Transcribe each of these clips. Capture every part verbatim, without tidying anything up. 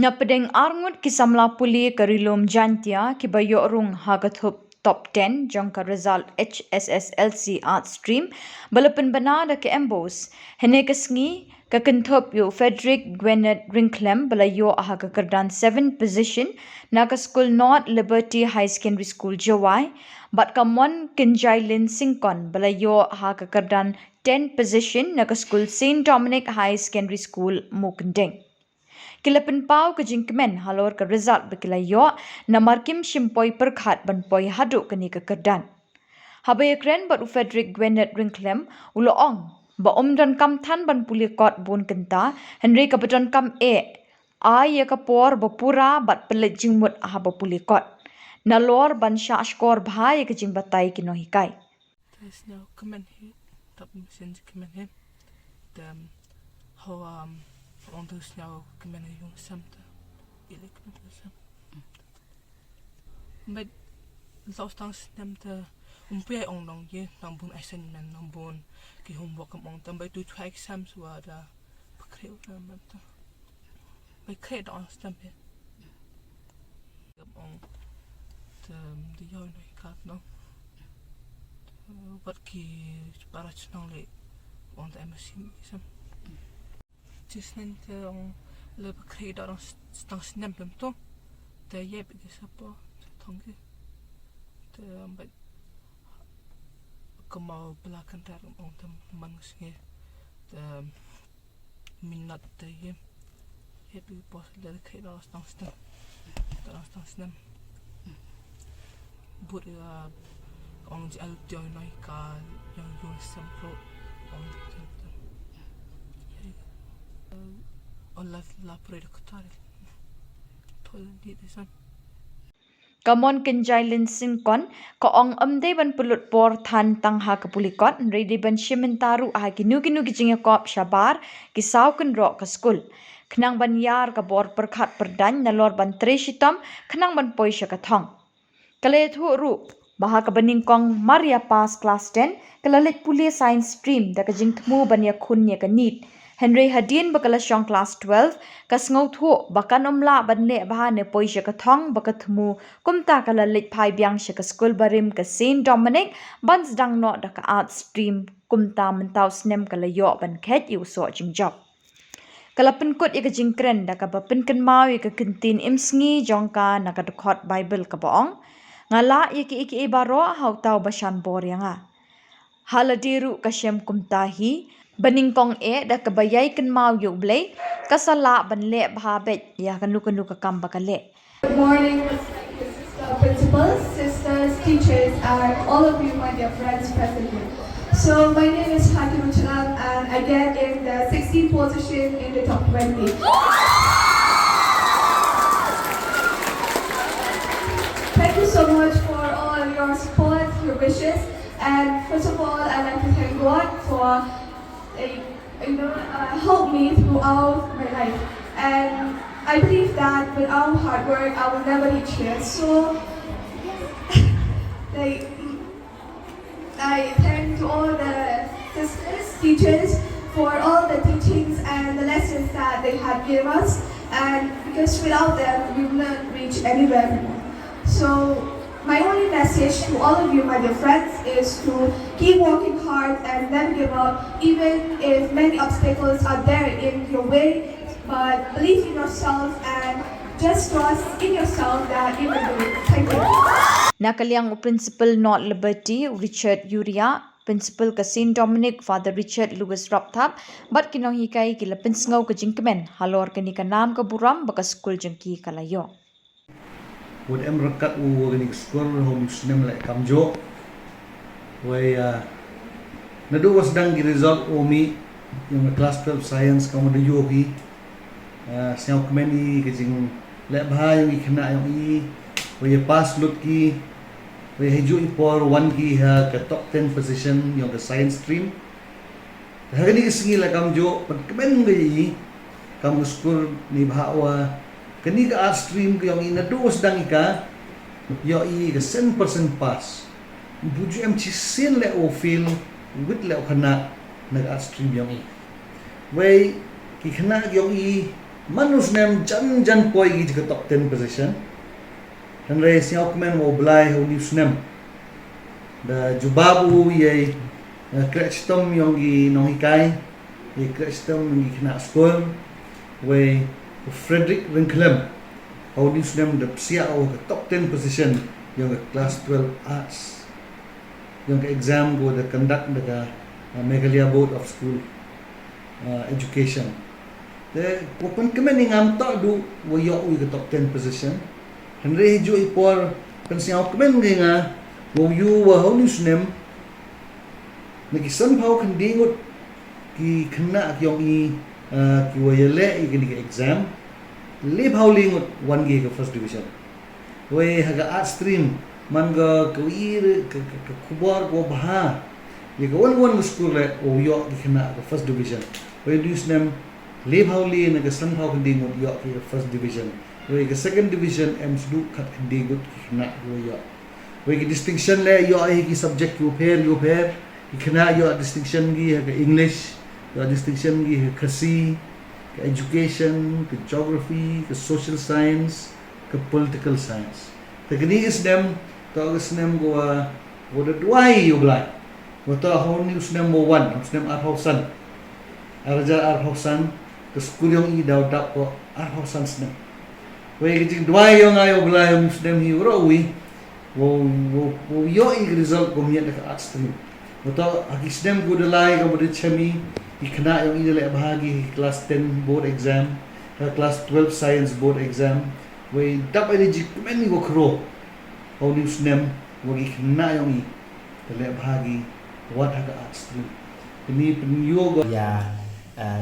Na pdeng arngut ki samla pule ka Rilum Jaintia kiba ïoh rung ha ka thup top ten jong ka result H S S L C Arts Stream ba la pynbna da ka MBOSE. Hynne ka sngi ka kynthup ïa u Frederick Gwyneth Ryngkhlem ba la ïoh ha ka kyrdan seven position na ka skul North Liberty High Secondary School Jowai, bad ka Mon Kynjailin Syngkon ba la ïoh ha ka kyrdan ten position na ka skul Saint Dominic High Secondary School Mawkyndeng. Ki la pynpaw ka jingkmen halor ka result ba ki la ïoh, namar kim shym poi pyrkhat ban poi haduh kane ka kyrdan. Haba ïakren bad u Frederick Gwyneth Ryngkhlem, u la ong ba um donkam than ban pule kot bun kynta, hynrei kaba donkam eh ai ïa ka por ba pura bad pynleit jingmut haba pule kot, nalor ban shah shkor bha ïa ka jingbatai ki nonghikai. Te sñiaw kmen hi, tap sien ji kmen hi. Te hawa ong te sñiaw kmen hi yung sam te. Ile kmen hi sam. Mbet, law stang snem te, um pia ong nong ye, nang bun assignment, nang bun ki homework kam ong te, mbet tu chwa exam swa da. Pakre u na mbet te. Mbet kre da ong snem he. Kam ong te, de yaw no ikat no. Wat ki para chnong le ong te M S C sam. Chisnen te ong le pakre da ong stang snem tem to. Te yep ki sapo, te thong ki. Te mbet kamau pela kan tar ong te man sngi. Te minot te ye. Ye pi pos le khe da stang snem. Da stang snem. But ya ong ji al tio noi ka yang yung sem pro ong tem tem. Ye. Ola la pre doktor. Tol di de sam. Ka Mon Kynjailin Syngkon, ka ong ym dei ban pynlut por than tang ha ka pule kot, hynrei dei ban shim bynta ruh ha kino kino ki jingïakop shabar ki saw kynroh ka skul. Khnang ban ïar ka bor pyrkhat pyrdaiñ nalor ban trei shitom, khnang ban poi sha ka thong. Ka la ïathuh ruh ba ha kaba nyngkong mar ïa pass class ten, ka la leit pule science stream da ka jingthmu ban ïakhun ïa ka NEET. Hynrei hadien ba ka la shong class twelve, ka sngewthuh ba kan ym lah ban leh bha ne poi sha ka thong ba ka thmu, kumta ka la leit phai biang sha ka skul barim ka Saint Dominic ban sdang noh da ka arts stream, kumta mynta u snem ka la ïoh ban kheit ïa u soh jingjop. Ka la pynkut ïa ka jingkren da kaba pynkynmaw ïa ka kyntien imsngi jong ka na ka dkhot Baibl kaba ong, nga lah ïa kiei kiei baroh ha uta uba shan bor ïa nga. Ha lade ruh ka shem kumta hi, ba nyngkong eh da kaba ïai kynmaw ïa U Blei, ka sa lah ban leh bha beit ïa kano kano ka kam ba ka leh. Good morning, respected sister principals, sisters, teachers, and all of you, my dear friends present here. So, my name is Haki Muchalam, and I get in the sixteenth position in the top twenty. Thank you so much for all your support, your wishes, and first of all, I'd like to thank God for, like, you know, uh, helped me throughout my life. And I believe that without hard work, I will never reach here. So, like, I thank to all the sisters, teachers for all the teachings and the lessons that they have given us. And because without them, we would not reach anywhere. So, my only message to all of you, my dear friends, is to keep working hard and never give up, even if many obstacles are there in your way. But believe in yourself and just trust in yourself that you can do it. Thank you. Na ka liang u Principal North Liberty, u Richard Yuria, Principal ka Saint Dominic, Father Richard Lewis Rapthap, bad ki nonghikai ki la pynsngew ka jingkmen halor kane ka nam ka burom ba ka skul jong ki ka la ïoh. Wat em ryngkat u wa kane ka skul ha u snem leh kamjooh. Wei, ah, naduh wa sdang ki result u mih yong ka class twelve science ka mut da ïoh hi. Ah, sñiaw kmen i ka jingleh bha yong i khynnah yong i. Wei ya pass lut ki. Wei ha juh i por wan ki ha ka top ten position yong ka science stream. Te ha kane ka sngi la kamjooh pynkmen ka ïa i kam ka skur ni bha wa kane ka art stream ka yong i naduh sdang i ka ïoh i ka cent percent pass. Buju em chi sien leh u fail wit leh u khynnah na ka art stream yong i. Wei ki khynnah yong i Man u snem jan jan poi ki jong ka top ten position. Hynrei sngewkmen wa u Blai ha u new snem da jubab u ïa i kreh chitom yong i nonghikai, i kreh chitom yong i khynnah skul. Wei u Frederick Ryngkhlem ha u new snem da psiah u ka top ten position yong ka class twelve arts, yong ka exam ko da conduct da ka Meghalaya Board of School Education. Te wa pynkmen i ngam tah du wa ïoh u ka top ten position. Hynrei hi ju i por pynsngewkmen ngi nga wa u yu wa ha u new snem na ki san phaw khyndai ngut ki khynnah ki yong i ki wa ïaleh i kini ka exam, le phaw le ngut wan ki ka first division. Wei ha ka art stream man ka ka wi ka ka khubor ko bha. Ïa ka wan wan ka skul le u ïoh ki khynnah ka first division. Wei u snem le phaw le na ka san phaw khyndai ngut ïoh ki ka first division. Wei ka second division em sdu khat khyndai ngut ki khynnah ko ïoh. Wei ki distinction le ïoh hi ki subject ki u pher u pher. Ki khynnah ïoh distinction ki ha ka English, ïoh distinction ki ha ka Khasi, ka education, ka geography, ka social science, ka political science. Te kini ki snem, to ka snem ko wa wa da duwai ïa u Blai. Wa to ha u snem wa wan, u snem arphaw san, arhajar arphaw san, ka skul yong i daw dap ko arphaw san snem. Wei ka jingduwai yong nga ïa u Blai ha u snem hi u roh wi wa u ïoh i ka result ko miat da ka art stream. Wa to ha ki snem ko da lai ka wa da chemi ki khynnah yong i da leh bha ki class ten board exam, ka class twelve science board exam. Wei dap ai da jingkmen i wa khro ha u snem wa ki khynnah yong i da leh bha ki wat ha ka art stream. Kini pynyoh ko ïa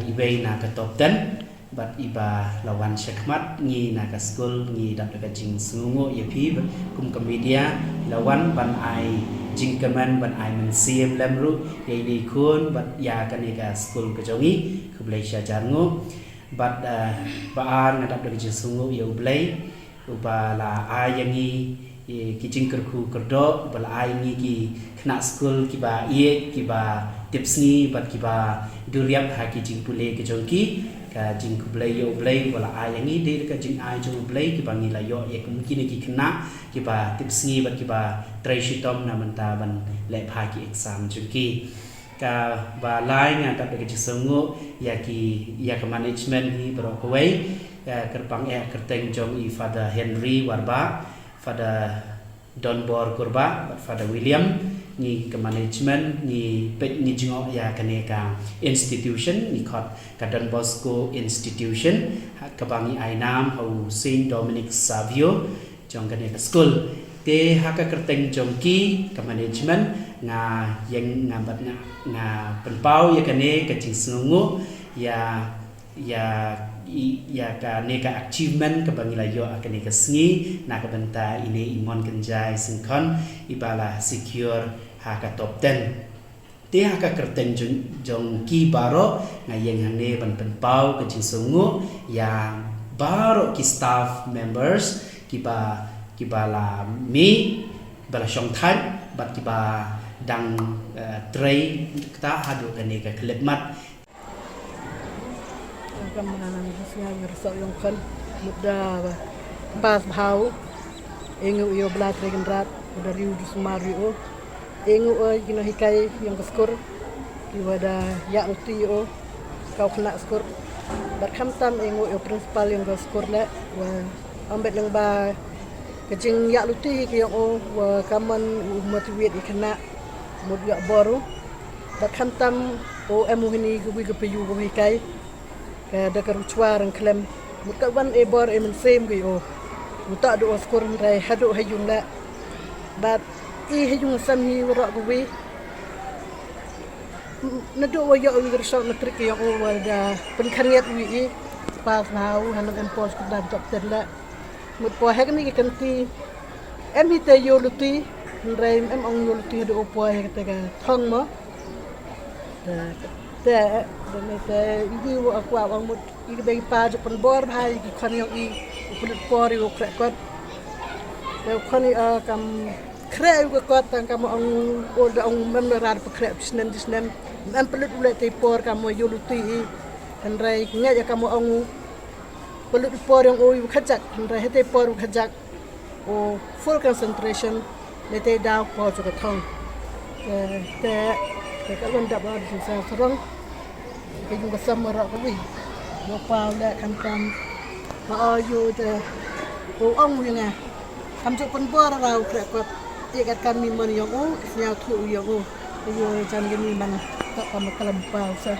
iwei na ka top ten bad iba la wan shakhmat ngi na ka skul ngi dap da ka jingsngewnguh ïa phi kum ka media la wan ban ai jingkmen ban ai mynsiem lem ruh ïa i dei khun bad ïa kane ka skul ka jong i. Khublei sha jar nguh bad ba ar nga dap da ka jingsngewnguh ïa u Blei uba la ai ïa ngi ki jingkyrkhu kyrdoh, uba la ai ïa ngi ki khynnah skul kiba ïeit, kiba tipsngi bad kiba duriap ha ki jingpule ki jong ki. Ka jingkhublei ïa u Blei uba la ai ïa ngi dei ka jingai jong u Blei kiba ngi la ïoh ïa kum kine ki khynnah kiba tipsngi bad kiba trei shitom na mynta ban leh bha ki exam jong ki. Kaba lai nga dap da ka jingsngewnguh ïa ki ïa ka management hi baroh kawei. Kyrpang eh kyrteng jong i Father Henry Warbah, Father Donbor Kurbah bad Father William. Ngi ka management ngi peit ngi jngoh ïa kane ka institution ngi khot ka Don Bosco Institution kaba ngi ai nam ha u Saint Dominic Savio jong kane ka skul. Te ha ka kyrteng jong ki ka management nga ïeng nga bad nga nga pynpaw ïa kane ka jingsngewnguh ïa ïa ïa kane ka achievement kaba ngi la ïoh ha kane ka sngi na ka bynta ine i Mon Kynjai Syngkon iba la secure ha ka top ten. Te ha ka kyrteng jong ki baroh nga ïeng hangne ban pynpaw ka jingsngewnguh ïa baroh ki staff members kiba kiba la mih ba la shongthait bad kiba dang trei kata haduh kane ka khyllipmat. Kam ngan ngan sngew ngi rso yong khan mut da pass bha u. Ïngu ïa u Blai Trei Kynrad u da riu ju sumar ïa u. Ïngu ïa ki nonghikai yong ka skur ki wa da ïa u ti ïa u ka u khynnah skur. Bad khamtam ïngu ïa u principal yong ka skur le wa ym beit lyngba ka jingïaid lynti hi ka ïong u wa ka mon u motivate ïa khynnah mut ïa bor u. Bad khamtam u em u hini ka wi ka payu ka wi kai ka da ka ruchwa rang khlem mut ka wan e bor e mynsiem ka ïong u. Uta da u skur hynrei haduh ha ïung la bad i ha ïung sem hi waroh ka wi. Naduh wa ïoh wi ka result matric ka ïong u wa da pynkhariat wi i pass bha u hanam em pos ka da top ten la. Mut poi ha kani ka kynti em hi te ïoh luti hynrei em ong ïoh luti haduh u poi ha kata ka thong mo. Te te te i wi wa kwah ong mut i ka dei pa ju pynbor bha i ki khon ïong i u pynlut por i u khreh kot. Te u khon i kam khreh u ka kot tang kam ong u da ong mem na rar pa khreh snem di snem. Em pynlut u leh te por kam ïoh luti i hynrei ngeit ïa kam ong u Ba lut i por ïong u ïa u khajak, hynrei hynrei por u khajak u full concentration, ne te daw por ju ka thong. Te te te ka lon dap ba ju sa sarong. Ka ju ka sam ra ka wi. Yo pa le kan kam. Ba o yu te u ong wi nga. Kam ju pun bor ra u kre kot. Ye kat kam mi man ïong u, sñiaw thu ïong u. Yu jan ge mi man. Tak kam kalam pa sa.